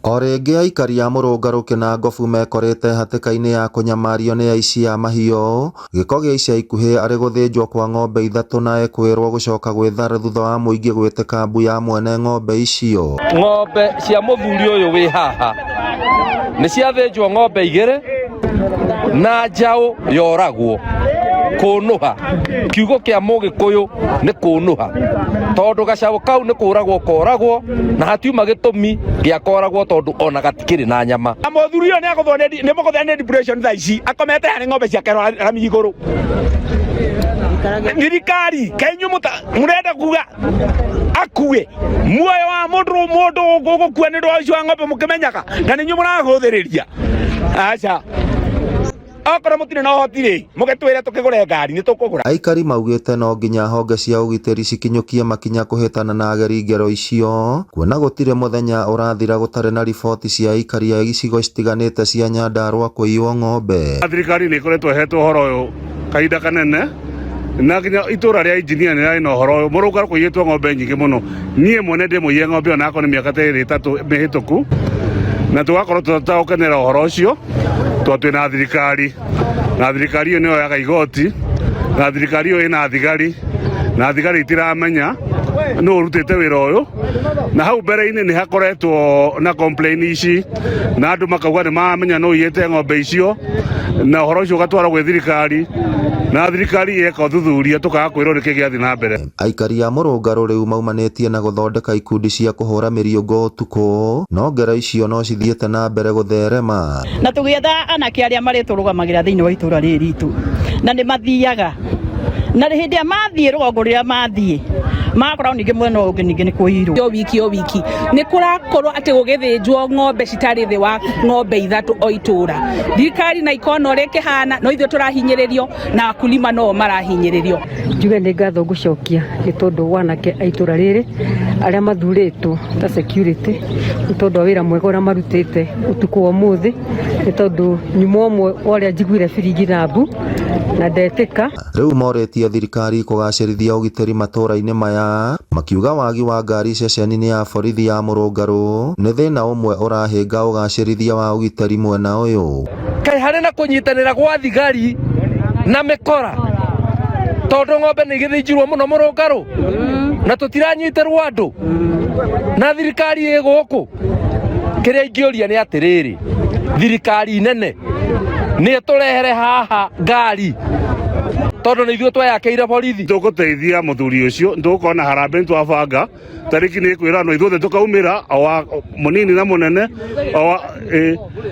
O rĩngĩ aikari a Mũrũngarũ Kĩnangobu mekorĩte hatĩka-inĩ ya kũnyamario nĩ aici a mahiũ. Gĩko gĩa ica ikuhĩ arĩ gũthĩnjwo kwa ng'ombe ithatũ na ekwĩrwo gũcoka gwĩthara thutha wa mũingĩ gwĩtĩka mbu ya mwene ng'ombe icio. Ng'ombe cia mũthuri ũyũ wĩ haha nĩ ciathĩnjwo ng'ombe igĩrĩ na njaũ yoragwo kũnũha. Kiugo kĩa mũgĩkũyũ nĩ kũnũha, tondũ gacaũ kau nĩ kũragwo koragwo na hatiuma gĩtũmi gĩa koragwo tondũ ona gatikĩrĩ na nyama. Na mũthuri ũyũ nĩ mũgũthwo nĩ depression thaa ici, akomete harĩ ng'ombe ciake rami igũrũ. Thirikari kaĩ inyuĩ mũrenda kuga akue muoyo wa mũndũ mũndũ ũgũkua nĩ ũndũ wa ũcio wa ng'ombe mũkĩmenyaga na nĩ inyuĩ mũrahũthĩrĩria? Aca, okorwo mũtirĩ na ũhoti rĩ, mũgĩtwĩre tũkĩgũre ngari, nĩ tũkũgũra. Aikari maugĩte no nginya honge cia ũgitĩri cikinyũkie makinya kũhĩtana na ageri ngero icio, kuona gũtirĩ mũthenya ũrathira gũtarĩ na riboti cia aikari a icigo citiganĩte cia Nyandarua kũiywo ng'ombe. Thirikari nĩ ĩkoretwo ĩhetwo ũhoro ũyũ kahinda kanene, na nginya itũra rĩa injinia nĩ rĩarĩ na ũhoro ũyũ. Mũrũngarũ kũiyĩtwo ng'ombe nyingĩ mũno. Niĩ mwene ndĩ mũiye ng'ombe ona akorwo nĩ mĩaka ta ĩrĩ ĩtatũ mĩhĩtũku, na tũgakorwo tũtagũkenera ũhoro ũcio tondũ twĩna thirikari, na thirikari ĩyo nĩyo yoyaga igoti, na thirikari ĩyo ĩna thigari, na thigari itiramenya nũ ũrutĩte wĩra ũyũ. Na hau mbere-inĩ nĩ hakoretwo na complain ici, na andũ makauga nĩ maramenya nũ ũiyĩte ng'ombe icio, na ũhoro ũcio ũgatwarwo gwĩ thirikari, na thirikari ĩgeka ũthuthuria tũkaga kwĩrwo nĩkĩ gĩathiĩ na mbere. Aikari a Mũrũngarũ rĩu maumanĩtie na gũthondeka ikundi cia kũhũra mĩriũngũ ũtukũ, no ngero icio no cithiĩte na mbere gũtherema. Na tũgĩetha anake arĩa marĩtũrũgamagĩra thĩinĩ wa itũra rĩrĩ ritũ, na nĩ mathiaga, na hĩndĩ ĩrĩa mathiĩ rũgongo rĩrĩa mathiĩ magakorwo ningĩ mwena ũyũ ũngĩ ningĩ nĩ kũirwo. O wiki o wiki nĩ kũrakorwo atĩ gũgĩthĩnjwo ng'ombe citarĩ thĩ wa ng'ombe ithatũ o itũra. Thirikari na ikona ũrĩa ĩkĩhana, no ithuĩ tũrahinyĩrĩrio na akulima no marahinyĩrĩrio. Njuge nĩ ngatho ngũcokia nĩ tondũ wa anake a itũra rĩrĩ arĩa mathurĩtwo ta security nĩ tondũ wa wĩra mwega ũrĩa marutĩte ũtukũ wa ũmũthĩ, nĩ tondũ nyuma ũmwe wa ũrĩa njiguire biringi na mbu na ndetĩka. Rĩu morĩtie thirikari kũgacĩrithia ũgitĩri matũra-inĩ maya, makiuga wagi wa ngari ceceni-inĩ ya borithi ya Mũrũngarũ nĩ thĩna ũmwe ũrahĩnga ũgacĩrithia wa ũgitĩri mwena ũyũ. Kaĩ harĩ na kũnyitanĩra gwa thigari na mĩkora, tondũ ng'ombe nĩ igĩthĩnjirwo mũno Mũrũngarũ na tũtiranyitĩrwo andũ na thirikari ĩ gũkũ. Kĩrĩa ingĩũria nĩ atĩrĩrĩ, thirikari nene nĩ ĩtũrehere haha ngari, tondũ nĩ ithuĩ tweyakĩire borithi. Tũgũteithia mũthuri ũcio, tũgũkorwo na harambee twabanga tarĩki nĩ ĩkwĩranwo ithuothe tũkaumĩra o wa mũnini na mũnene, o wa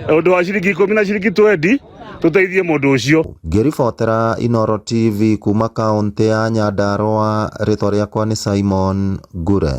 ũndũ wa ciringi ikũmi na ciringi twendi, tũteithie mũndũ ũcio. Ngĩribotera Inooro TV kuma kaũntĩ ya Nyandarua, rĩtwa rĩakwa nĩ Simon Ngure.